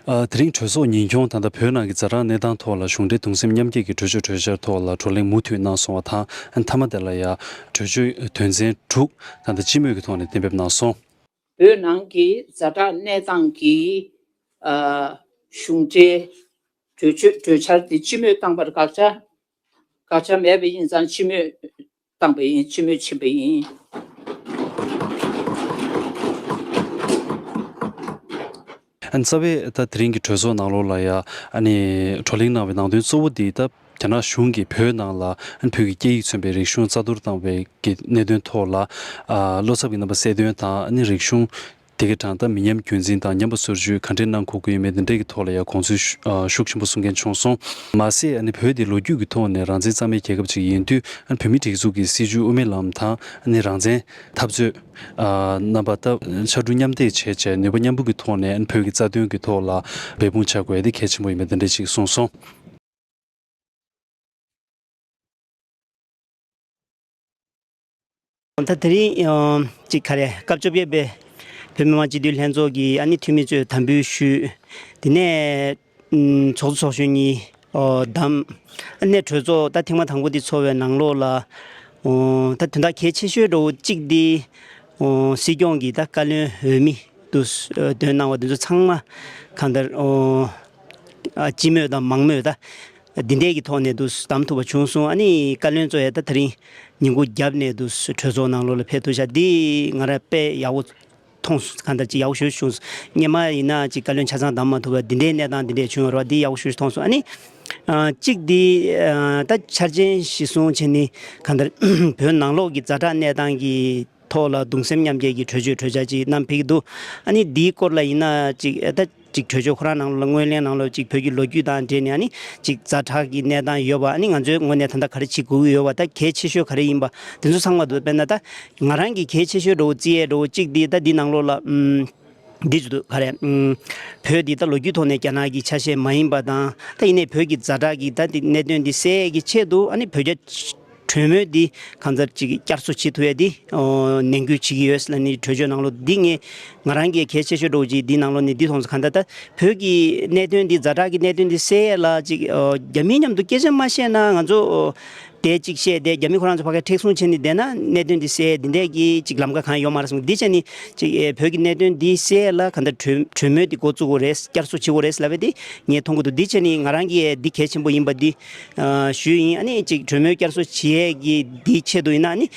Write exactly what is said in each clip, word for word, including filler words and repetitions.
ཨ། དེ་རིང་གྲོས་ཚོགས་ཉིན་གུང་ད་ལྟ་བོད་ནང་གི་ཛ་དྲག་གནས་སྟངས་ཐོག་ལ་གཞུང་འབྲེལ་གདུང་སེམས་མཉམ་སྐྱེད་ཀྱི་གྲོས་ཆོད་གྲོས་འཆར་ཐོག་ལ་བགྲོ་གླེང་མུ་མཐུད་གནང་སོང་བ་དང་། མཐའ་མ་དེ་ལ་ཡང་གྲོས་ཆོད་དོན་ཚན་དྲུག་ད་ལྟ་སྤྱི་མོས་ཀྱི་ཐོག་ནས་གཏན་འབེབས་གནང་སོང་། བོད་ནང་གི་ཛ་དྲག་གནས་སྟངས་ཀྱི་ཨ་གཞུང་འབྲེལ་གྲོས་ཆོད་གྲོས་འཆར་དེ་སྤྱི་མོས་བཏང་པར་དགག་བྱ་དགག་བྱ་མེད་པ་ཡིན་ཙང་སྤྱི་མོས་བཏང་པ་ཡིན། སྤྱི་མོས་ཕྱིན་པ་ཡིན། རྩ་བའི་ད་དེ་རིང་གི་གྲོས་ཚོགས་ནང་ལོགས་ལ་ཡ་ཨ་ནི་བགྲོ་གླེང་གནང་བའི་ནང་དོན་གཙོ་བོ་འདི་ད་རྒྱ་ནག་གཞུང་གིས་བོད་ནང་ལ་ཨ་ནི་བོད་ཀྱི་སྐད་ཡིག་མཚོན་པའི་རིག་གཞུང་རྩ་གཏོར་བཏང་བའི་གི་གནད་དོན་ཐོག་ལ། ཨ། བློ་འཚབ་ཀྱི་རྣམ་པ་གསལ་སྟོན་དང་། ཨ་ནི་རིག་གཞུང་དེ་གའི་གྲངས་ད་མི་ཉམས་རྒྱུན་འཛིན་དང་ཉམས་པ་སོར་ཆུད་ག་འདྲས་གནང་དགོས་ཀྱི་ཡོད་མེད་དེ་འདྲས་ཀྱི་ཐོག་ལ་ཡང་དགོངས་ཚུལ་ཤུགས་ཆེན་པོ་གསུང་མཁན་བྱུང་སོང་། མ་ཟད་ཨ་ནི་བོད་དེ་ལོ་རྒྱུས་ཀྱི་ཐོག་ནས་རང་བཙན་གཙང་མའི་རྒྱལ་ཁབ་ཅིག་ཡིན་དུས། ཨ་ནི་བོད་མིའི་སྒྲིག་འཛུགས་ཀྱི་སྲིད་བྱུས་དབུ་མའི་ལམ་དང་། ཨ་ནི་རང་བཙན་འཐབ་རྩོད། ཨ། རྣམ་པ་ད་ཕྱར་གྲུ་མཉམ་འདེགས་བྱས་བྱས་ནུས་པ་མཉམ་སྤུངས་ཀྱི་ཐོག་ནས་ཨ་ནི་བོད་ཀྱི་རྩ་དོན་གྱི་ཐོག་ལ་འབད་འབུངས་བྱ་དགོས་དེ་གལ་ཆེན་པོ་ཡིན་པ་དེ་འདྲས་ཅིག་གསུངས་སོང་། ད་དེ་རིང་ཨ་ཅིག་ག་རེ་སྐབས་བཅོ་བརྒྱད་པའི་བོད་མི་མང་སྤྱི་འཐུས་ལྷན་ཚོགས་ཀྱི་ཨ་ནི་འཐུས་མི་ཚོས་དམ་འབུལ་ཞུས། དེ་ནས་ཨ་ཚོགས་གཙོ་ཚོགས་གཞོན་གཉིས་ཨོ་བདམས། ཨ་ནི་གྲོས་ཚོགས་ད་ཐེངས་མ་དང་པོ་འདི་ཚོགས་པའི་ནང་ལོགས་ལ་ཨོ་ད་དོན་དག་གལ་ཆེ་ཤོས་འདྲ་བོ་གཅིག་འདི་ཨོ་སྲིད་སྐྱོང་གི་ད་བཀའ་བློན་འོས་མི་དུ་འདོན་གནང་བ་འདི་ཚོ་ཚང་མ་གང་ལྟར་ཨོ་ཨ་སྤྱི་མོས་དང་མང་མོས་ད་འདི་འདྲས་ཀྱི་ཐོག་ནས་དུ་བདམས་ཐུབ་པ་བྱུང་སོང་། ཨ་ནི་བཀའ་བློན་ཚོ་ཡང་ད་དེ་རིང་ཉིན་གུང་རྒྱབ་ནས་དུ་གྲོས་ཚོགས་ནང་ལོགས་ལ་ཕེབས་ཐུབ་ཤག་འདི་ང་རང་དཔེ་ཡག་པོ་མཐོང་སོང་། གང་ལྟར་ཅིག་ཡག་པོ་ཞེ་པོ་བྱུང་སོང་། སྔོན་མ་ཡིན་ན་ཅིག་བཀའ་བློན་ཆ་ཚང་བདམས་མ་ཐུབ་པ་འདི་འདྲའི་གནས་སྟངས་འདི་འདྲས་བྱུང་ཡོད་རེད་བ། འདི་ཡག་པོ་ཞེ་པོ་མཐོང་སོང་། ཨ་ནི་ཨ་གཅིག་འདི་ཨ་ད་འཆར་ཅན་གཞིར་བཟུང་བྱས་ནས་གང་ལྟར་བོད་ནང་ལོགས་ཀྱི་ཛ་དྲག་གནས་སྟངས་ཀྱི་ཐོག་ལ་གདུང་སེམས་མཉམ་སྐྱེད་ཀྱི་གྲོས་ཆོད་གྲོས་འཆར་ཅིག་བསྣམས་ཕེབས་ཀྱི་འདུག་ཨ་ནི་འདིའི་སྐོར་ལ་ཡིན་ན་ཅིག་ཨ་ད་ཅིག་གྲོས་ཆོད་ཁོ་རང་ནང་ལོགས་ལ་སྔོན་གླེང་ནང་ལོགས་ཅིག་བོད་ཀྱི་ལོ་རྒྱུས་དང་འབྲེལ་ནས་ཨ་ནི་ཅིག་ཛ་དྲག་གི་གནས་སྟངས་ཡོད་པ། ཨ་ནི་ང་ཚོའི་ངོས་ནས་ད་ལྟ་ག་རེ་བྱེད་དགོས་ཀྱི་ཡོད་པ། ད་གལ་ཆེ་ཤོས་ག་རེ་ཡིན་པ་དེ་ཚོ་ཚང་མ་འདུག་དཔེར་ན་ད་ང་རང་གི་གལ་ཆེ་ཤོས་འདྲ་བོ་བརྩི་ཡས་འདྲ་བོ་གཅིག་འདི་ད་འདི་ནང་ལོགས་ལ་ཨུམ། འདི་ཚོ་ག་རེ། ཨུམ། བོད་འདི་ད་ལོ་རྒྱུས་ཐོག་ནས་རྒྱ་ནག་གི་ཆ་ཤས་མ་ཡིན་པ་དང་། ད་ཡིན་ནའི་བོད་ཀྱི་ཛ་དྲག་གི་ད་འདི་གནད་དོན་འདི་སེལ་ཡས་ཀྱི་ཆེད་དུ། ཨ་ནི་བོད་རྒྱ་གྲོས་མོལ་འདི་གང་ལྟར་ཅིག་བསྐྱར་གསོ་བྱེད་ཐུབ་ཡས་འདི་ཨོ་ནན་སྐུལ་བྱེད་ཀྱི་ཡོད་ཟེར་ལབ་ནི་གྲོས་ཆོད་ནང་ལོགས་འདི་ངས་ང་རང་གི་གལ་ཆེ་ཤོས་འདྲ་བོ་ཅིག་འདི་ནང་ལོགས་ནས་འདི་མཐོང་སོང་། གང་ལྟར་ད་བོད་ཀྱི་གནད་དོན་འདི་ཛ་དྲག་གི་གནད་དོན་འདི་སེལ་ཡས་ལ་ཅིག་ཨོ་རྒྱ་མིའི་མཉམ་དུ་སྐད་ཆ་མ་བཤད་ན་ང་ཚོ་ཨོ་དེ་གཅིག་བཤད། དེ་རྒྱ་མི་ཁོ་རང་ཚོ་ཕ་གིར་མཁྲེགས་བཟུང་བྱས་ནས་བསྡད་ན་གནད་དོན་འདི་སེལ་འདི་འདྲས་ཀྱི་ཅིག་ལམ་ཁ་གང་ཡོད་མ་རེད་གསུངས། འདི་བྱས་ནས་ཅིག་ཨེ་བོད་ཀྱི་གནད་དོན་འདི་སེལ་ལ་གང་ལྟར་གྲོས་གྲོས་མོལ་འདི་འགོ་བཙུགས་དགོས་རེད། བསྐྱར་གསོ་བྱེད་དགོས་རེད་ལབ་པ་འདི་ངས་མཐོང་གི་འདུག་འདི་བྱས་ནས་ང་རང་གིས་འདི་གལ་ཆེན་པོ་ཡིན་པ་འདི་ཨ་ཞུས་ཡིན། ཨ་ནི་ཅིག་གྲོས་མོལ་བསྐྱར་གསོ་བྱེད་ཡས་ཀྱི་འདི་ཆེད་དུ་ཡིན་ན། ཨ་ནི་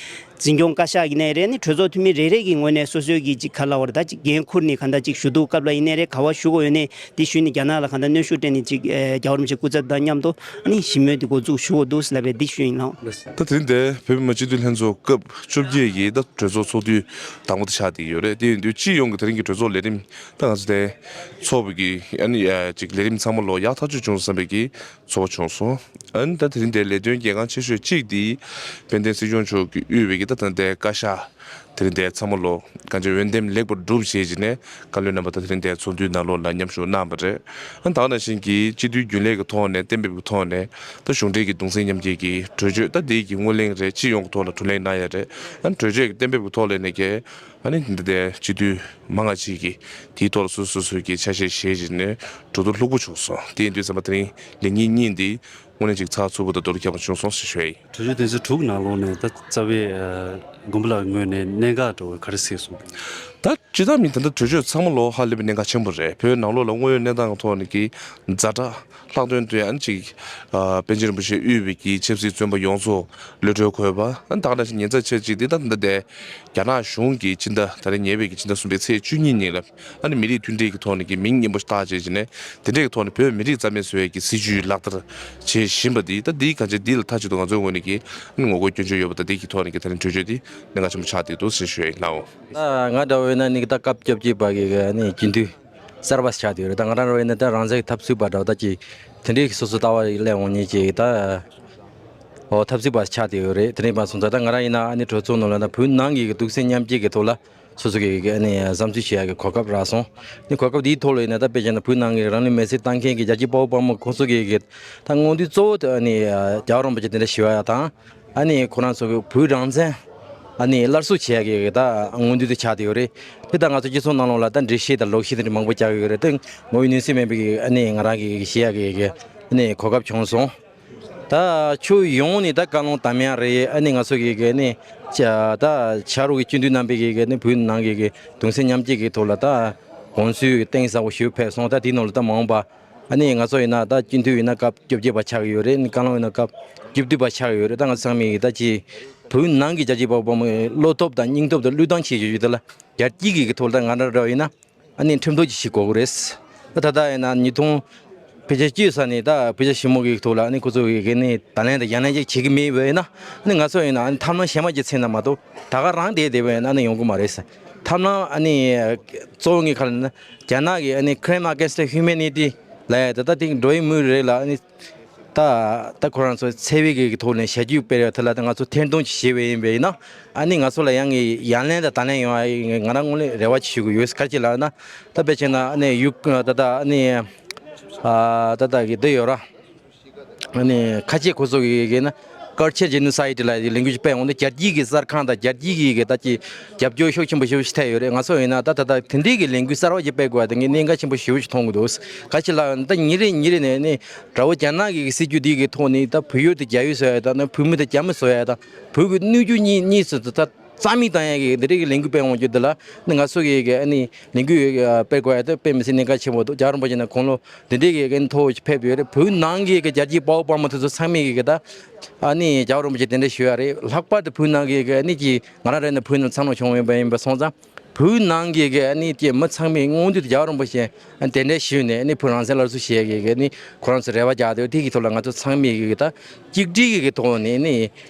འཛིན་སྐྱོང་བཀའ་ཤག་ཡིན་ནའི་རེད། ཨ་ནི་གྲོས་ཚོགས་འཐུས་མི་རེ་རེ་གི་ངོས་ནས་སོ་སོའི་གི་ཅིག་ག་ལབ་དགོས་རེད། ད་ཅིག་འགན་འཁུར་ནས་གང་ལྟར་ཅིག་ཞུ་གཏུག་སྐབས་ལ་ཡིན་ནའི་རེད། ག་བ་ཞུ་དགོས་ཡོད་ནའི་འདི་ཞུས་ནས་རྒྱ་ནག་ལ་གང་ལྟར་གནོན་ཤུགས་སྤྲད་ནས་ཅིག་ཨེ་རྒྱལ་བ་རིན་པོ་ཆེ་སྐུ་ཚབ་དང་མཉམ་དུ་ཨ་ནི་ཞི་མོལ་འདི་འགོ་འཛུགས་ཞུ་དགོས་འདུག་ཟེར་ལབ་པའི་འདི་ཞུས་ཡིན་ལགས། ད་དེ་རིང་འདིར་བོད་མི་མང་སྤྱི་འཐུས་ལྷན་ཚོགས་སྐབས་བཅོ་བརྒྱད་ཀྱི་ད་གྲོས་ཚོགས་ཚོགས་དུས་དང་པོ་དེ་ཆགས་བསྡད་ཡོད་རེད། དེ་ཡིན་དུས་སྤྱི་ཡོངས་ཀྱི་དེ་རིང་གི་གྲོས་ཚོགས་ལས་རིམ་ད་ང་ཚོ་དེ་ཚོགས་པའི་གི་ཨ་ནི་ཅིག་ལས་རིམ་ཚང་མ་ལོ་ཡག་ཐག་ཆོད་བྱུང་བསམ་པའི་གི་ཚོར་བ་བྱུང་སོང་། ཨ་ནི་ད་དེ་རིང་འདིར་ལས་དོན་གལ་འགངས་ཆེ་ཤོས་གཅིག་དེ་དཔལ་ལྡན་སྲིད་སྐྱོང་མཆོག་གིས་དབུས་པའི་གི་ད་ད་ལྟའི་བཀའ་ཤག་དེ་རིང་འདིར་ཚང་མ་ལོ་གང་ཅི་འོས་འདེམས་ལེགས་པར་གྲུབ་བྱས་རྗེས་ནས་བཀའ་བློན་རྣམ་པ་ད་དེ་རིང་འདིར་ཚོགས་འདུའི་ནང་ལོགས་ལ་མཉམ་ཞུགས་གནང་བ་རེད། ཨ་ནི་ད་ག་ནང་བཞིན་གྱི་སྤྱི་འཐུས་རྒྱུན་ལས་ཀྱི་ཐོག་ནས་གཏན་འབེབས་ཀྱི་ཐོག་ནས་ད་གཞུང་འབྲེལ་གྱི་གདུང་སེམས་མཉམ་སྐྱེད་ཀྱི་གྲོས་ཆོད་ད་འདི་གི་སྔོན་གླེང་རེད། སྤྱི་ཡོངས་ཀྱི་ཐོག་ལ་བགྲོ་གླེང་གནང་ཡ་རེད། ཨ་ནི་གྲོས་ཆོད་ཀྱི་གཏན་འབེབས་ཀྱི་ཐོག་ལ་ནས་ཀྱི་ཨ་ནི་འདི་འདྲའི་སྤྱི་འཐུས་མང་ང་ཅིག་གིས་དེའི་ཐོག་ལ་སོ་སོ་སོ་སོའི་གི་ཆ་ཤས་བཞེས་བྱས་ནས་གྲོས་བསྡུར་ལྷུག་པོ་བྱུང་སོང་། དེ་ཡིན་དུས་ཙམ་པ་དེ་རིང་ལས་ཉིན་གཉིས་འདི་དངོས་གནས་ཅིག་ཚགས་ཚུད་པོ་དང་རྡོ་རིང་རྒྱས་པ་བྱུང་སོང་ཞེས་ཞུ་ཡ་ཡིན། གྲོས་ཆོད་དོན་ཚན་དྲུག་ནང་ལོགས་ནས་ད་རྩ་བའི་ཨ་མགོན་པོ་ལགས་ངོས་ནས་གནད་འགག་འདྲ་བོ་ག་རེ་གཟིགས་སོང་། ད་སྤྱིར་བཏང་མིན་ད་ལྟ་གྲོས་ཆོད་ཚང་མ་ལོ་ཧ་ལས་པའི་གནད་འགག་ཆེན་པོ་རེད། བོད་ནང་ལོགས་ལ་དངོས་ཡོད་གནས་སྟངས་ཀྱི་ཐོག་ནས་ཀྱི་ཛ་དྲག་ལྷག་དོན་དུ་ཨ་ནི་ཅིག་ཨ་པཎ་ཆེན་རིན་པོ་ཆེ་དབུས་པའི་གི་ཆབ་སྲིད་བཙོན་པ་ཡོངས་རྫོགས་གློད་གྲོལ་དགོས་པ། ཨ་ནི་ད་ག་ནང་བཞིན་ཉེན་ཚབས་ཆེ་གཅིག་འདི་ད་ད་ལྟའི་རྒྱ་ནག་གཞུང་གིས་སྤྱི་ཟླ་ད་རེས་ཉེ་བའི་གི་སྤྱི་ཟླ་གསུམ་པའི་ཚེས་བཅུ་གཉིས་ཉིན་ལ་ཨ་ནི་མི་རིགས་མཐུན་སྒྲིལ་གྱི་ཐོག་ནས་ཀྱི་མིང་སྙན་པོ་བཏགས་བྱས་བྱས་ནས་དེ་འདྲའི་གི་ཐོག་ནས་བོད་མི་རིགས་རྩ་མེད་བཟོ་ཡས་ཀྱི་སྲིད་ཇུས་ལག་བསྟར་བྱེད་བཞིན་པ་འདི་ད་འདིའི་གང་ཅི་འདི་ལ་མཐའ་གཅིག་ཏུ་ང་ཚོའི་ངོས་ནས་ཀྱི་ཨ་ནི་ངོ་རྒོལ་སྐྱོན་བརྗོད་ཡོད་པ་དང་འདི་གི་ཐོག་ནས་ཀྱི་ད་རིང་གྲོས་ཆོད་འདི་གནད་འགག་ཆེན་པོ་ཆགས་བསྡད་འདུག་ཟེར་ཞུ་ཡ་ཡིན་ལགས། ད་ང་འདྲ་བོ་ཡིན་ན་ནི་ད་སྐབས་བཅོ་བརྒྱད་པ་གི་ཨ་ནི་སྤྱི་འཐུས་གསར་པ་ཆགས་བསྡད་ཡོད་རེད། ད་ང་རང་འདྲ་བོ་ཡིན་ན་ད་རང་བཙན་གྱི་འཐབ་རྩོད་པ་འདྲ་བོ་ད་ཅིག་དེ་འདྲའི་གི་སོ་སོ་ལྟ་བ་ཡི་སླེབས་འོང་མཁན་ཅིག་ད་འོ་འཐབ་རྩོད་པ་ཆགས་བསྡད་ཡོད་རེད། དེ་འདྲ་ཡིན་པ་སོང་ཙང་ད་ང་རང་ཡིན་ན་ཨ་ནི་གྲོས་ཚོགས་ནང་ལ་ད་བོད་ནང་གི་གདུང་སེམས་མཉམ་སྐྱེད་ཀྱི་ཐོག་ལ་སོ་སོ་གི་གི་ཨ་ནི་བསམ་ཚུལ་བཤད་ཡ་གི་གོ་སྐབས་རག་སོང་། ཨ་ནི་གོ་སྐབས་འདིའི་ཐོག་ལ་ཡིན་ན་ད་དཔེ་བྱས་ན་བོད་ནང་གི་རང་ལུས་མེར་སྲེག་བཏང་མཁན་གྱི་རྒྱལ་གཅེས་དཔའ་བོ་དཔའ་མོ་ཁོང་ཚོ་གི་གི་ད་མངོན་འདོད་གཙོ་བོ་དེ་ཨ་ནི་རྒྱལ་བ་རིན་པོ་ཆེ་དེ་འདྲ་ཞི་བ་ཡག་དང་། ཨ་ནི་ཁོ་རང་ཚོ་གི་བོད་རང་བཙན་ ཨ་ནི་སླར་གསོ་བྱེད་ཡག་གི་ད་སྔོན་དུས་དེ་ཆགས་བསྡད་ཡོད་རེད། དེ་ད་ང་ཚོ་སྤྱི་ཚོགས་ནང་ལོགས་ལ་ད་འགྲེལ་བཤད་དང་ལོག་བཤད་དེ་འདྲ་མང་པོ་རྒྱག་གི་ཡོད་རེད། དེ་ངོ་བོའི་གནས་ཚུལ་མིན་པའི་ཨ་ནི་ང་རང་གི་བཤད་ཡག་གི་ཨ་ནི་གོ་སྐབས་བྱུང་སོང་། ད་ཕྱོགས་ཡོངས་ནས་ད་བཀའ་ལུང་དམ་ཡག་རེད། ཨ་ནི་ང་ཚོ་གི་གི་ཨ་ནི་ད་ཕྱག་རོགས་ཀྱི་སྤྱི་འཐུས་རྣམ་པས་གི་གི་ཨ་ནི་བོད་ནང་གི་གི་གདུང་སེམས་མཉམ་སྐྱེད་ཀྱི་ཐོག་ལ་ད་དགོངས་ཚུལ་གཏིང་ཟབ་པོ་ཞིག་ཕེབས་སོང་། ད་དེའི་ནང་ལ་ད་མ་འོངས་པ་ཨ་ནི་ང་ཚོ་ཡིན་ན་ད་སྤྱི་འཐུས་ཡིན་ན་སྐབས་བཅོ་བརྒྱད་པ་ཆགས་ཀྱི་ཡོད་རེད། ཨ་ནི་བཀའ་བློན་ཡིན་ན་སྐབས་བཅུ་བདུན་པ་ཆགས་ཀྱི་ཡོད་རེད། ད་ང་ཚོ་ཚང་མས་ད་ཅི་བོད་ནང་གི་རྒྱལ་གཅེས་དཔའ་བོ་དཔའ་མོའི་བློ་སྟོབས་དང་སྙིང་སྟོབས་དང་བློས་གཏོང་བྱེད་ཀྱི་ཡོད་དེ་ལ་རྒྱལ་གཅེས་ཀྱི་ཐོག་ལ་ད་ང་རང་འདྲ་བ་ཡིན་ན་ཨ་ནི་ཁྲིམས་ཐོག་ཅིག་ཞིག་དགོས་ཀྱི་རེད། ད་ད་ལྟ་ཡིན་ན་ཉིས་སྟོང་ཕལ་ཆེར་བཅུ་ས་ནས་ད་ཕལ་ཆེར་ཞི་མོ་གི་ཐོག་ལ་ཨ་ནི་ཁོ་ཚོ་གི་ནི་ད་ལན་དང་ཡ་ལན་ཅིག་བྱེད་ཀྱི་མེད་པ་ཡིན་ན་ཨ་ནི་ང་ཚོ་ཡིན་ན་ཨ་ནི་ཐབས་ལམ་གཞན་མ་ཅིག་འཚོལ་ན་མ་གཏོགས་ད་ག་རང་བསྡད་བསྡད་པ་ཡིན་ན་ཨ་ནི་ཡོང་གི་མ་རེད། ཐབས་ལམ་ཨ་ནི་གཙོ་བོ་ངའི་ཁ་ལ་ན་རྒྱ་ནག་གི་ཨ་ནི་Crime Against Humanity ལབ་ཡ་ད་ད་དེ་འགྲོ་ཡི་མུས་རེད་ལ་ཨ་ནི། ད་ད་ཁོ་རང་ཚོ་འཚེ་བའི་གི་ཐོག་ནས་བྱ་སྤྱོད་སྤེལ་ཡ་དེ་ལ་ད་ང་ཚོ་ཐེར་འདོན་ཅིག་བྱས་པ་ཡིན་པས་ན་ཨ་ནི་ང་ཚོ་ལ་ཡང་གི་ཡ་ལན་དང་ད་ལན་ཡོང་ཡ་ང་རང་ངོས་ནས་རེ་བ་ཅིག་ཞུ་གི་ཡོད། ག་རེ་ཅིག་ལབ་ན་ད་དཔེ་བྱས་ན་ཨ་ནི་ཡུ་ད་ད་ཨ་ནི་ཨ་ད་ད་གི་འདི་ཡོད་ར། ཨ་ནི་ཁ་ཆེ་ཁོ་ཚོ་གི་གི་ན་Culture Genocide ལ་ལས་འགུལ་ཅིག་སྤེལ་འོང་དུས་རྒྱལ་སྤྱིའི་གི་གསར་ཁང་དང་རྒྱལ་སྤྱིའི་གི་གི་ད་ཅི་རྒྱབ་སྐྱོར་ཤུགས་ཆེན་པོ་ཞེ་པོ་ཞིག་ཐེབས་ཡོད་རེད། ང་ཚོ་ཡིན་ན་ད་ད་ད་དེ་འདྲའི་གི་ལས་འགུལ་གསར་བ་ཞིག་སྤེལ་དགོས་ཡ་དེ་ངས་གནད་འགག་ཆེན་པོ་ཞེ་པོ་ཞིག་མཐོང་གི་འདུག་ག་ཅི་ལབ་ན་ད་ཉིན་རེ་ཉིན་རེ་ནས་ནི་དགྲ་བོ་རྒྱ་ནག་གི་སྲིད་ཇུས་འདི་གི་ཐོག་ནས་ད་བོད་ཡུལ་དེ་རྒྱ་ཡུལ་བཟོ་ཡ་དང་ནི་བོད་མི་དེ་རྒྱ་མི་བཟོ་ཡ་དང་བོད་ཀྱི་སྣོད་བཅུད་གཉིས་གཉིས་སུ་ད་རྩ་མེད་བཏང་ཡ་གི་འདི་འདྲའི་གི་ལས་འགུལ་སྤེལ་འོང་རྒྱུ་འདི་ལ་ནི་ང་ཚོ་གི་གི་ཨ་ནི་ལས་འགུལ་སྤེལ་དགོས་ཡ་དེ་དཔེ་མི་སྲིད་གནད་འགག་ཆེན་པོ་འདུག་རྒྱལ་བ་རིན་པོ་ཆེ་ནས་དགུང་ལོ་འདི་འདྲའི་གི་གི་ཐོག་ཕེབས་ཡོད་རེད། བོད་ནང་གི་གི་རྒྱལ་གཅེས་དཔའ་བོ་དཔའ་མོ་དེ་ཚོ་ཚང་མས་གི་གི་ད་ཨ་ནི་རྒྱལ་བ་རིན་པོ་ཆེ་དེ་འདྲ་ཞུ་ཡ་རེད། ལྷག་པར་དུ་བོད་ནང་གི་གི་ཨ་ནི་ཀྱི་ང་རང་རེད་ན་བོད་ནང་འཚར་ལོངས་བྱུང་ཡོད་པ་ཡིན་པ་སོང་ཙང་། བོད་ནང་གི་གི་ཨ་ནི་ཀྱི་མི་ཚང་མས་སྔོན་དུ་རྒྱལ་བ་རིན་པོ་ཆེ་ཨ་ནི་དེ་འདྲ་ཞུས་ནས་ཨ་ནི་བོད་རང་བཙན་སླར་གསོ་བྱེད་ཡ་གི་གི་ཨ་ནི་ཁོ་རང་ཚོ་རེ་བ་རྒྱག་དེ་དེ་གི་ཐོག་ལ་ང་ཚོ་ཚང་མས་གི་གི་ད་གཅིག་སྒྲིལ་གི་གི་ཐོག་ནས་ཨ་ནི་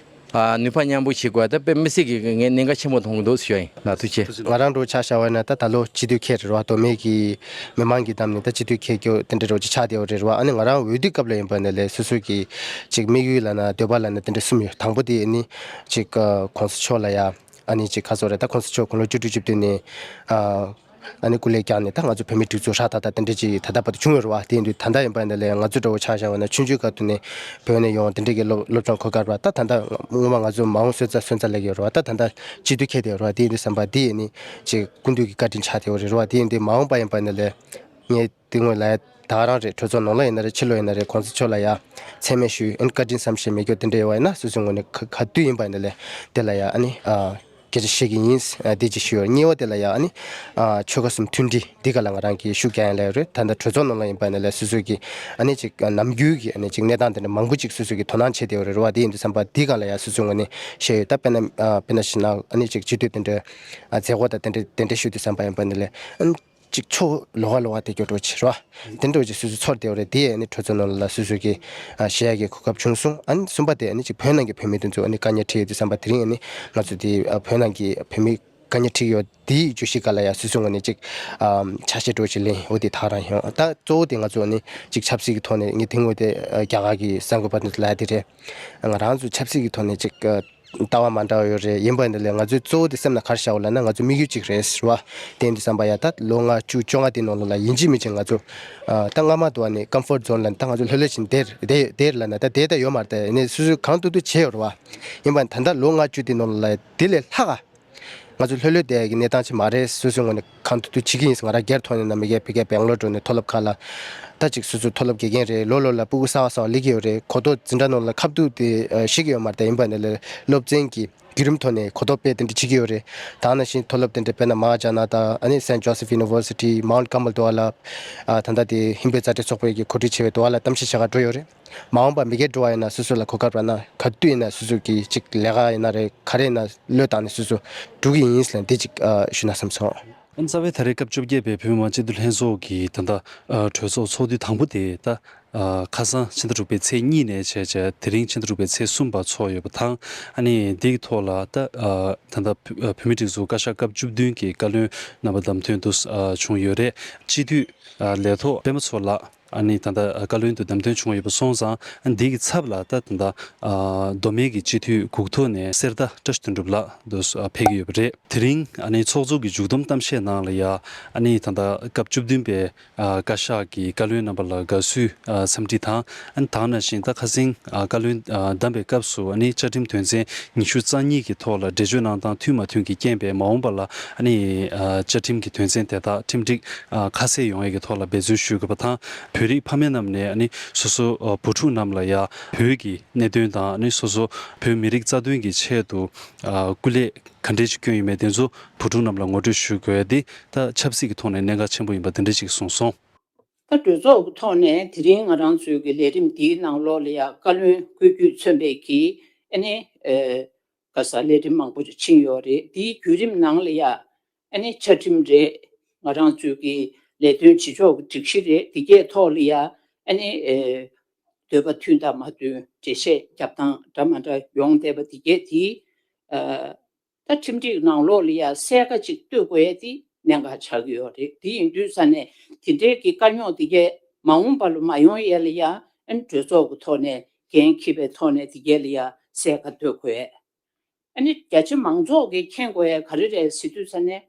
ཨ་ནུས་པ་མཉམ་སྤུངས་བྱེད་དགོས་ད་དཔེ་མི་སྲིད་ཀྱི་ངས་གནད་འགག་ཆེན་པོ་མཐོང་གི་འདུག་ཞུ་ཡ་ཡིན་ལགས། ཐུགས་རྗེ་ཆེ། ང་རང་འགྲོ་ཆ་བཞག་པ་ཡིན་ན་ད་ད་ལོ་སྤྱི་འཐུས་འཁེལ་རེད་བ། མདོ་སྨད་ཀྱི་མི་མང་གི་གདམ་ནས་ད་སྤྱི་འཐུས་འཁེལ་རྒྱུ་དེ་འདྲ་རོ་ཅིག་ཆགས་བསྡད་ཡོད་རེད་བ། ཨ་ནི་ང་རང་འོས་བསྡུ་སྐབས་ལ་ཡིན་པ་ནས་ལས་སོ་སོ་གི་ཅིག་དམིགས་ཡུལ་ལབ་ན་འདོད་པ་ལབ་ན་དེ་འདྲ་གསུམ་ཡོད། དང་པོ་དེ་ཨ་ནི་ཅིག་གོང་ས་མཆོག་ལ་ཡ་ཨ་ནི་ཅིག་ག་ཚོད་རེད་ད་གོང་ས་མཆོག་དགུང་ལོ་བཅུ་དྲུག་བཅུ་བདུན་ནས་ཨ། ཨ་ནི་སྐུ་ལས་བསྐྱངས་ནས་ད་ང་ཚོ་བོད་མིའི་སྒྲིག་འཛུགས་ཧྲག་ཐག་ཐག་དེ་འདྲ་ཅིག་ད་ལྟ་བར་དུ་བྱུང་ཡོད་རེད་བ། དེ་ཡིན་དུས་ད་ལྟ་ཡིན་པ་ཡིན་ན་ལས་ང་ཚོ་འདྲ་བོ་ཆ་བཞག་པ་ན་ཆུང་ཆུང་སྐབས་དུས་ནས་བོད་ནས་ཡོང་དེ་འདྲ་གི་སློབ་སློབ་སྦྱོང་གོ་སྐབས་རེད་བ། ད་ད་ལྟ་སྔོན་མ་ང་ཚོ་མ་འོངས་སོན་རྩ་སོན་རྩ་ལབ་ཀྱི་ཡོད་རེད་བ། ད་ད་ལྟ་སྤྱི་འཐུས་འཁེལ་བསྡད་ཡོད་རེད་བ། དེ་ཡིན་དུས་བསམ་པ་དེ་ཡིན་ནི་ཅིག་སྐུ་མདུན་གྱི་བཀའ་དྲིན་ཆགས་བསྡད་ཡོད་རེད་བ། དེ་ཡིན་དུས་མ་འོངས་པ་ཡིན་པ་ཡིན་ན་ལས་ངས་དེ་སྔོན་ལ་ཡ་ད་ག་རང་རེད། གྲོས་ཚོགས་ནང་ལ་ཡིན་ན་རེད། ཕྱི་ལོགས་ཡིན་ན་རེད། གོང་ས་མཆོག་ལ་ཡ་མཚན་སྨད་ཞུས་ཨ་ནི་བཀའ་དྲིན་བསམ་ཤེས་མེད་རྒྱུ་དེ་འདྲ་ཡོད་པ་ཡིན་ན་སོ་སོའི་ངོས་ནས་ག་ག་དུས་ཡིན་པ་ཡིན་ན་ལས་དེ་ལ་ཡ་ཨ་ནི་ཨ། སྐད་ཆ་བཤད་ཀྱི་ཡིན། ཨ་དེ་ཅིག་ཞུ་ཡོད། གཉིས་པ་དེ་ལ་ཡང་ཨ་ནི་ཨ་ཆོལ་ཁ་གསུམ་མཐུན་སྒྲིལ་འདི་ག་ལ་ང་རང་གིས་ཤུགས་རྒྱག་ཡ་ལ་ཡོད་རེད། ད་ལྟ་གྲོས་ཚོགས་ནང་ལ་ཡིན་པ་ནི་ལ་སོ་སོ་གི་ཨ་ནི་ཅིག་ནམ་རྒྱུན་གྱི་ཨ་ནི་ཅིག་གནས་སྟངས་དེ་འདྲ་མང་པོ་ཅིག་སོ་སོ་གི་དོ་སྣང་བྱེད་བསྡད་ཡོད་རེད་བ། དེ་ཡིན་དུས་ཙམ་པ་འདི་ག་ལ་ཡང་སོ་སོའི་ངོས་ནས་བཤད་ཡོད། ད་དཔེར་ན་ཨ་དཔེར་ན་ཞུ་ན་ཨ་ནི་ཅིག་སྤྱི་འཐུས་དེ་འདྲ་ཨ་མཛད་སྒོ་དང་དེ་འདྲ་དེ་འདྲ་ཞུ་དུས་ཙམ་པ་ཡིན་པ་ནི་ལ་ཨ་ནི་ཅིག་ཕྱོགས་ལོགས་ཀ་ལོགས་ཀ་དེ་སྐྱོ་གྲོགས་ཆེ་རོ། དེ་འདྲ་ཅིག་སོ་སོ་ཚོར་བསྡད་ཡོད་རེད། དེ་ཡང་ནི་གྲོས་ཚོགས་ནང་ལ་སོ་སོ་གི་ཨ་བཤད་ཡ་གི་གོ་སྐབས་བྱུང་སོང་། ཨ་ནི་གསུམ་པ་དེ་ཨ་ནི་ཅིག་བོད་ནང་གི་བོད་མི་དེ་ཚོ་ཨ་ནི་དཀའ་ངལ་འཕྲད་ཡོད་དུས་ཙམ་པ་དེ་རིང་ཨ་ནི་ང་ཚོ་དེ་ཨ་བོད་ནང་གི་བོད་མི་དཀའ་ངལ་འཕྲད་ཡོད་དེའི་བརྗོད་གཞི་སྒང་ལ་ཡང་སོ་སོའི་ངོས་ནས་ཅིག་ཨ་ཆ་ཤས་འདྲ་ཅིག་ལེན་འོ་དེ་ཐག་རང་ཡོང་། ད་གཙོ་བོ་དེ་ང་ཚོ་ཨ་ནི་ཅིག་ཆབ་སྲིད་ཀྱི་ཐོག་ནས་ངས་དེ་སྔོན་དེ་ཨ་རྒྱ་གར་གྱི་གསར་འགོད་པ་དེ་ཚོ་ལ་ཡ་དེ་རེད། ང་རང་ཚོ་ཆབ་སྲིད་ཀྱི་ཐོག་ནས་ཅིག་ཨ། ལྟ་བ་མ་འདྲ་བ་ཡོད་རེད། ཡིན་པ་འདི་ལས་ང་ཚོའི་གཙོ་བོ་དེ་སེམས་ལ་ག་རེ་བཞག་ཡོད་ལབ་ན་ང་ཚོ་དམིགས་ཡུལ་གཅིག་རེད་ཟེར་བ། དེ་ཡིན་དུས་ཙམ་པ་ཡ་ད་ལོ་ལྔ་བཅུ་བཅོ་ལྔ་དེའི་ནང་ལོགས་ལ་ཡིན་གཅིག་མིན་གཅིག་ང་ཚོ་ཨ་ད་སྔ་མ་དུ་བ་ནས་ཀམ་ཕོར་ཛོན་ལ་ད་ང་ཚོ་ལྷོད་ལྷོད་བྱས་བསྡད་བསྡད་བསྡད་ལབ་ན་ད་བསྡད་ད་ཡོད་མ་རེད། ད་ཡིན་ནའི་སོ་སོས་གང་ཐུབ་ཐུབ་བྱས་ཡོད་རེད་བ། ཡིན་པ་ད་ལྟ་ལོ་ལྔ་བཅུ་དེའི་ནང་ལོགས་ལ་དེ་ལས་ལྷག་ག་ང་ཚོ་ལྷོད་ལྷོད་བསྡད་ཡ་གི་གནས་སྟངས་ཅིག་མ་རེད། སོ་སོའི་ངོས་ནས་གང་ཐུབ་ཐུབ་བྱེད་ཀྱི་ཡིན། ང་རང་སྒེར་ཐོག་ནས་ན་མི་སྒེར་བི་ཀའི་སྦེང་ལོར་འགྲོ་ནས་མཐོ་སློབ་ཁག་ལ་ད་ཅིག་སོ་སོ་མཐོ་སློབ་དགེ་རྒན་རེད། ལོ་ལོ་ལ་ཕྲུ་གུ་གསར་བ་གསར་བ་སླེབས་ཀྱི་ཡོད་རེད། གོ་རྟོགས་འཛིན་གྲྭ་ནང་ལ་ཁ་ཐུག་དེ་ཤེས་ཀྱི་ཡོད་མ་རེད། ད་ཡིན་པ་ནས་ལ་སློབ་ཚན་གྱི་བརྒྱུད་རིམ་ཐོག་ནས་གོ་རྟོགས་སྤེལ་དེ་འདྲ་བྱེད་ཀྱི་ཡོད་རེད། ད་ནང་བཞིན་མཐོ་སློབ་དེ་འདྲ་དཔེར་ན་མ་ཧ་ཇ་ན་དང་ཨ་ནི་Saint Joseph University, Mount Carmel དུ་བ་ལ་ཨ་ད་ལྟ་དེ་ཧིན་བོད་མཛའ་འབྲེལ་ཚོགས་པའི་གི་གོ་སྒྲིག་བྱས་པའི་དུ་བ་ལ་གཏམ་བཤད་བྱེད་ག་འགྲོ་ཡོད་རེད། མ་འོངས་པ་མི་སྒེར་འགྲོ་བ་ཡིན་ན་སོ་སོ་ལ་གོ་སྐབས་རག་ན་ག་དུས་ཡིན་ན་སོ་སོ་གི་ཅིག་ལས་ཀ་ཡིན་ན་རེད། ག་རེ་ཡིན་ན་བློས་བཏང་ནས་སོ་སོ་འགྲོ་གི་ཡིན་ཟེར་ནས་འདི་ཅིག་ཨ་ཞུ་ན་བསམ་སོང་། རྩ་བའི་ད་རེས་སྐབས་བཅོ་བརྒྱད་པའི་བོད་མི་མང་སྤྱི་འཐུས་ལྷན་ཚོགས་ཀྱི་ད་ལྟ་ཨ་གྲོས་ཚོགས་ཚོགས་དུས་དང་པོ་དེ་ད་ཨ་ཁ་སང་ཕྱི་ཟླ་དྲུག་པའི་ཚེས་གཉིས་ནས་བྱས་བྱས་དེ་རིང་ཕྱི་ཟླ་དྲུག་པའི་ཚེས་གསུམ་བར་ཚོགས་ཡོད་པ་དང་། ཨ་ནི་འདིའི་ཐོག་ལ་ད་ཨ་ད་ལྟ་བོད་མིའི་སྒྲིག་འཛུགས་བཀའ་ཤག་སྐབས་བཅུ་བདུན་གྱི་བཀའ་བློན་རྣམ་པ་བདམས་ཐོན་དུ་ཨ་བྱུང་ཡོད་རེད། སྤྱི་འཐུས་ཨ་ལས་ཐོག་པད་མ་མཚོ་ལགས། ཨ་ནི་ད་ལྟ་བཀའ་བློན་དུ་བདམས་ཐོན་བྱུང་བ་ཡོད་པ་སོང་ཙང་ཨ་ནི་འདི་གི་ཚབ་ལ་ད་ད་ལྟ་མདོ་སྨད་ཀྱི་སྤྱི་འཐུས་གུག་ཐོག་ནས་གསེར་རྟ་བཀྲ་ཤིས་དོན་གྲུབ་ལགས་འདུག་ཕེབས་ཀྱི་ཡོད་པ་རེད། དེ་རིང་ཨ་ནི་ཚོགས་གཙོ་གི་མཇུག་བསྡོམས་གཏམ་བཤད་ནང་ལ་ཡ་ཨ་ནི་ད་ལྟ་སྐབས་བཅུ་བདུན་པའི་ཨ་བཀའ་ཤག་གི་བཀའ་བློན་རྣམ་པ་ལ་དགའ་བསུའི་ཨ་འཚམས་འདྲི་དང་། ཨ་ནི་དེ་ནང་བཞིན་ད་ཁ་སང་ཨ་བཀའ་བློན་ཨ་བདམས་པའི་སྐབས་སུ་ཨ་ནི་བཅའ་ཁྲིམས་དོན་ཚན་ཉི་ཤུ་རྩ་གཉིས་ཀྱི་ཐོག་ལ་འགྲེལ་བརྗོད་གནང་སྟངས་མཐུན་མ་མཐུན་གྱི་རྐྱེན་པས་མ་འོངས་པ་ལ་ཨ་ནི་ཨ་བཅའ་ཁྲིམས་ཀྱི་དོན་ཚན་དེ་དག་ཁྲིམས་སྒྲིག་ཨ་ཁ་གསལ་ཡོང་ཡས་ཀྱི་ཐོག་ལ་འབད་བརྩོན་ཞུ་དགོས་པ་དང་། བོད་རིགས་ཕ་མ་རྣམས་ནས་ཨ་ནི་སོ་སོ་ཨ་བུ་ཕྲུག་རྣམས་ལ་ཡ་བོད་ཀྱི་གནད་དོན་དང་ཨ་ནི་སོ་སོ་བོད་མི་རིགས་རྩ་དོན་གྱི་ཆེད་དུ་ཨ་སྐུ་ལས་ག་འདྲས་ཅིག་བསྐྱོན་ཡོད་མེད་དེ་ཚོ་བུ་ཕྲུག་རྣམས་ལ་ངོ་སྤྲོད་ཞུ་དགོས་ཡ་དེ་ད་ཆབ་སྲིད་ཀྱི་ཐོག་ནས་གནད་འགག་ཆེན་པོ་ཡིན་པ་དེ་འདྲ་ཅིག་གསུངས་སོང་། ད་གྲོས་ཚོགས་ཀྱི་ཐོག་ནས་དེ་རིང་ང་རང་ཚོའི་གི་ལས་རིམ་འདིའི་ནང་ལོགས་ལ་ཡ་བཀའ་བློན་བསྐོ་རྒྱུས་མཚོན་པའི་གི་ཨ་ནི་ཨེ་ག་ས་ལས་རིམ་མང་པོ་ཅིག་ཕྱིན་ཡོད་རེད། དེའི་བརྒྱུད་རིམ་ནང་ལ་ཡ་ཨ་ནི་བཅའ་ཁྲིམས་རེད། ང་རང་ཚོའི་གི་ལས་དོན་བྱེད་ཕྱོགས་ཀྱི་སྒྲིག་གཞི་རེད། དེ་གའི་ཐོག་ལ་ཡ་ཨ་ནི་ཨེ་འདོད་པ་མཐུན་དང་མ་མཐུན་འགྲེལ་བཤད་རྒྱབ་སྟངས་འདྲ་མ་འདྲ་ཡོང་བསྡད་པ་དེ་གས་དེ་ཨ། ད་ཁྲིམས་སྒྲིག་ནང་ལོགས་ལ་ཡ་གསལ་ཁ་ཅིག་གཏོད་དགོས་ཡ་དེ་གནད་འགག་ཆགས་ཀྱི་ཡོད་རེད། དེ་ཡིན་དུས་ས་ནས་དེ་འདྲའི་གི་དཀའ་རྙོག་དེ་གས་མ་འོངས་པ་ལ་མ་ཡོང་ཡས་ལ་ཡ་ཨ་ནི་གྲོས་ཚོགས་ཀྱི་ཐོག་ནས་འགན་འཁྱེར་བའི་ཐོག་ནས་དེ་གས་ལ་ཡ་གསལ་ཁ་གཏོད་དགོས་ཡ། ཨ་ནི་རྒྱ་ཆེ་མང་ཚོགས་ཀྱིས་མཁྱེན་དགོས་ཡ་ག་རེ་རེད་ཟེར་དུས་ས་ནས་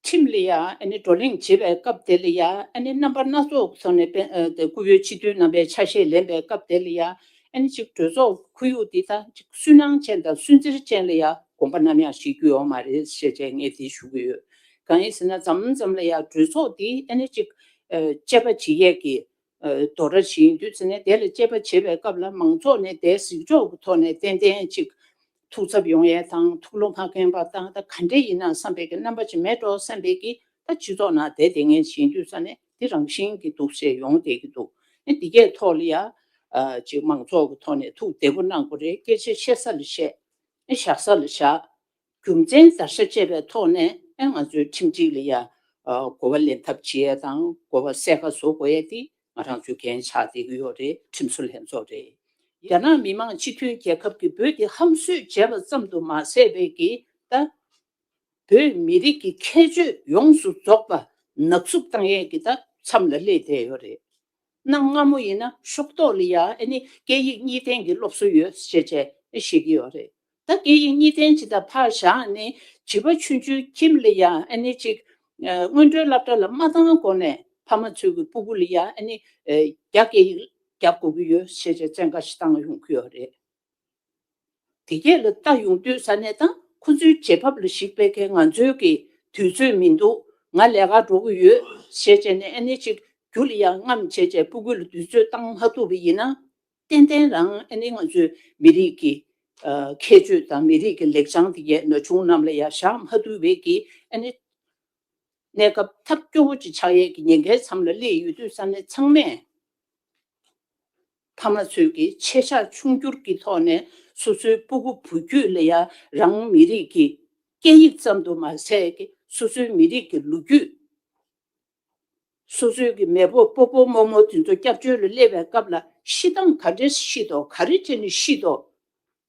ཁྲིམས་ལ་ཡ་ཨ་ནི་བགྲོ་གླེང་བྱེད་པའི་སྐབས་དེ་ལ་ཡ་ཨ་ནི་རྣམ་པ་སྣ་ཚོགས་ཀྱི་ཐོག་ནས་སྤེལ་ཨ་དེ་སྐུ་བོད་སྤྱི་འཐུས་རྣམ་པའི་ཆ་ཤས་ལེན་པའི་སྐབས་དེ་ལ་ཡ་ཨ་ནི་ཅིག་གྲོས་ཚོགས་ཁོར་ཡུག་འདི་ད་ཅིག་སུན་སྣང་ཅན་དང་སུན་གཙེར་ཅན་ལ་ཡ་དགོངས་པ་ནམ་ཡང་བཞེས་རྒྱུ་ཡོད་མ་རེད་ཞེས་བྱས་ངས་དེ་ཞུ་གི་ཡོད། གང་ཡིན་ཟེར་ན་མཚམས་མཚམས་ལ་ཡ་གྲོས་ཚོགས་འདི་ཨ་ནི་ཅིག་ཨ་དཔྱད་པ་བྱེད་ཡས་ཀྱི་ཨ་དོ་ར་ཞིག་ཡིན་དུས་ཚེ་ནས་དེ་ལ་དཔྱད་པ་བྱེད་པའི་སྐབས་ལ་མང་ཚོགས་ནས་དེ་གཟིགས་ཕྱོགས་ཀྱི་ཐོག་ནས་ཏན་ཏན་ཅིག་ཐུགས་འཚབ་ཡོང་ཡས་དང་ཐུགས་བློ་ཁ་ཁེངས་པ་དང་ད་ག་འདྲས་ཡིན་ན་བསམ་པའི་གི་རྣམ་པ་ཅིག་མེད་འགྲོ་བསམ་པའི་གི་ད་སྤྱི་ཚོགས་ནང་བསྡད་བསྡད་མཁན་ཞིག་ཡིན་དུས་ས་ནས་དེ་རང་བཞིན་གྱི་འདུག་སེ་ཡོང་བསྡད་ཀྱི་འདུག་ཨེ་འདི་གའི་ཐོག་ལ་ཡ་ཨ་ཅིག་མང་ཚོགས་ཀྱི་ཐོག་ནས་ཐུགས་བདེ་པོ་གནང་དགོས་རེད། སྐད་ཆ་བཤད་ས་ལ་བཤད། ཨེ་བཞག་ས་ལ་བཞག་རྒྱུ་མཚན་བརྡར་ཤ་བཅད་པའི་ཐོག་ནས་ཨེ་ང་ཚོའི་ཁྲིམས་སྒྲིག་ལ་ཡ་ཨ་གོ་བ་ལེན་ཐབས་བྱེད་ཡས་དང་གོ་བ་གསལ་ཁ་བཟོ་དགོས་ཡས་དེ་ང་རང་ཚོའི་འགན་ཆགས་བསྡད་ཀྱི་ཡོད་རེད། ཁྲིམས་བཟོ་ལྷན་ཚོགས་རེད། རྒྱ་ནག་མི་དམངས་སྤྱི་མཐུན་རྒྱལ་ཁབ་ཀྱི་བོད་དེ་ཧམ་བཟོས་བྱས་པ་ཙམ་དུ་མ་ཟད་པའི་གི་ད་བོད་མི་རིགས་ཀྱི་ཁྱད་ཆོས་ཡོངས་སུ་རྫོགས་པ་ནག་འཚུབ་བཏང་ཡས་ཀྱི་ད་མཚམས་ལ་སླེབས་བསྡད་ཡོད་རེད། གནའ་སྔ་མོ་ཡིན་ན་ཤོག་ཐོག་ལ་ཡ་ཨ་ནི་སྐད་ཡིག་གཉིས་ལྡན་གྱི་སློབ་གསོ་ཡོད་ཅེས་བྱས་ཨེ་བཤད་ཀྱི་ཡོད་རེད། ད་སྐད་ཡིག་གཉིས་ལྡན་ཅིག་ད་ཕར་བཞག་ནས་བྱིས་པ་ཆུང་ཆུང་ཁྱིམ་ལ་ཡ་ཨ་ནི་ཅིག་ཨ་སྔོན་འགྲོའི་སློབ་གྲྭ་ལ་མ་བཏང་གོང་ནས་ཕ་མ་ཚོས་ཀྱི་སྤུ་གུ་ལ་ཡ་ཨ་ནི་ཨ་རྒྱ་སྐད་ཡིག་རྒྱབ་དགོས་ཀྱི་ཡོད་ཅེས་བྱས་བཙན་བཀའ་ཞིག་བཏང་ཡོང་གི་ཡོད་རེད། དེ་གས་ལ་ལྟ་ཡོང་དུས་ས་ནས་ད་ཁོ་ཚོའི་རྗེས་ཕབ་ལ་གཞིགས་པའི་གས་ང་ཚོའི་གི་དུས་ཚོད་མི་འདུག་ང་ལས་ཀ་འགྲོ་གི་ཡོད་ཞེས་བྱས་ནས་ཨ་ནི་ཅིག་རྒྱུ་ལ་ཡང་རྔམ་བྱས་བྱས་སྤུ་གུ་ལ་དུས་ཚོད་བཏང་མ་ཐུབ་པ་ཡིན་ན་ཏན་ཏན་རང་ཨ་ནི་ང་ཚོའི་མི་རིགས་ཀྱི་ཨ་ཁྱད་ཆོས་དང་མི་རིགས་ཀྱི་ལེགས་བྱང་དེ་གས་ན་ཆུང་རྣམས་ལ་ཡང་བཞག་མ་ཐུབ་པའི་གི་ཨ་ནི་གནས་སྐབས་ཐབས་སྐྱོ་བོ་ཅིག་ཆགས་ཡས་ཀྱི་ཉེན་ཁའི་མཚམས་ལ་སླེབས་ཡོད་དུས་ས་ནས་ཚང་མས་ཕ་མ་ཚོས་ཀྱི་ཆེ་ཆག་ཆུང་འགྱུར་གྱི་ཐོག་ནས་སོ་སོའི་སྤུ་གུ་བུ་རྒྱུད་ལ་ཡང་རང་མི་རིགས་ཀྱི་སྐད་ཡིག་ཙམ་དུ་མ་ཟད་ཀྱི་སོ་སོའི་མི་རིགས་ཀྱི་ལོ་རྒྱུས། སོ་སོའི་གི་མེས་པོ་སྤོ་སྤོ་རྨོ་མོ་དེ་ཚོ་སྐྱབས་བཅོལ་ལ་སླེབས་པའི་སྐབས་ལ་ཤི་སྟངས་ག་འདྲས་ཤི་དོ་ག་རེ་བྱས་ནས་ཤི་དོ།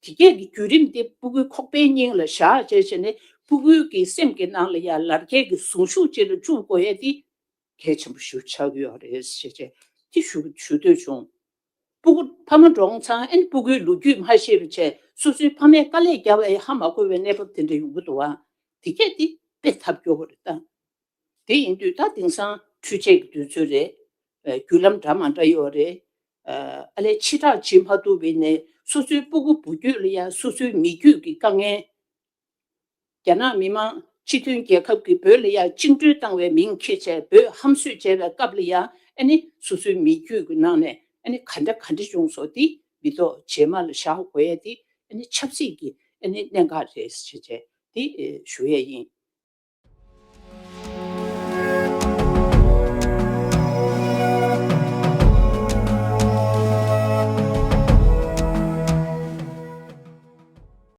དེ་གས་ཀྱི་བརྒྱུད་རིམ་དེ་སྤུ་གུའི་ཁོག་པའི་སྙིང་ལ་བཞག་བྱས་བྱས་ནས་སྤུ་གུའི་གི་སེམས་ཀྱི་ནང་ལ་ཡང་ལར་རྒྱས་ཀྱི་ཟུངས་ཤུགས་ཅིག་ལ་བཅུག་དགོས་ཡས་དེ་གལ་ཆེན་པོ་ཞིག་ཆགས་ཀྱི་ཡོད་རེད་ཞེས་བྱས་དེ་ཞུ་ཞུ་འདོད་བྱུང་། སྤུ་གུ་ཕ་མ་གྲོངས་ཚང་ཨན་སྤུ་གུའི་ལོ་རྒྱུས་མ་ཤེས་པ་བྱས་སོ་སོའི་ཕ་མས་དཀའ་ལས་བརྒྱབ་པ་ཡང་ཧ་མ་གོ་བའི་གནས་བབ་དེ་འདྲ་ཡོང་གི་འདུག་བ། དེ་གས་དེ་དཔེ་ཐབས་སྐྱོ་བོ་རེད་ད། དེ་ཡིན་དུས་ད་དེང་སང་འཕྲུལ་ཆས་ཀྱི་དུས་ཚོད་རེད། ཨ་བརྒྱུད་ལམ་འདྲ་མ་འདྲ་ཡོད་རེད། ཨ་ཨ་ལས་ཕྱི་བསྒྲགས་བྱེད་མ་ཐུབ་པའི་ནས་སོ་སོའི་སྤུ་གུ་བུ་རྒྱུད་ལ་ཡང་སོ་སོའི་མི་རྒྱུད་ཀྱི་དཀའ་ངལ། རྒྱ་ནག་མི་དམངས་སྤྱི་མཐུན་རྒྱལ་ཁབ་ཀྱིས་བོད་ལ་ཡང་བཅིངས་འགྲོལ་བཏང་བའི་མིང་འཁྱེར་བྱས་བོད་ཧམ་བཟོས་བྱས་པའི་སྐབས་ལ་ཡང་ཨ་ནི་སོ་སོའི་མི་རྒྱུད་ཀྱི་ནང་ནས་ཨ་ནི་ག་འདྲ་ག་འདྲ་བྱུང་སོང་དེ་མི་ཐོག་རྗེས་མ་ལ་བཞག་དགོས་ཡས་དེ་ཨ་ནི་ཆབ་སྲིད་ཀྱི་ཨ་ནི་གནད་འགག་རེད་ཟེར་བྱས་དེ་ཞུ་ཡས་ཡིན།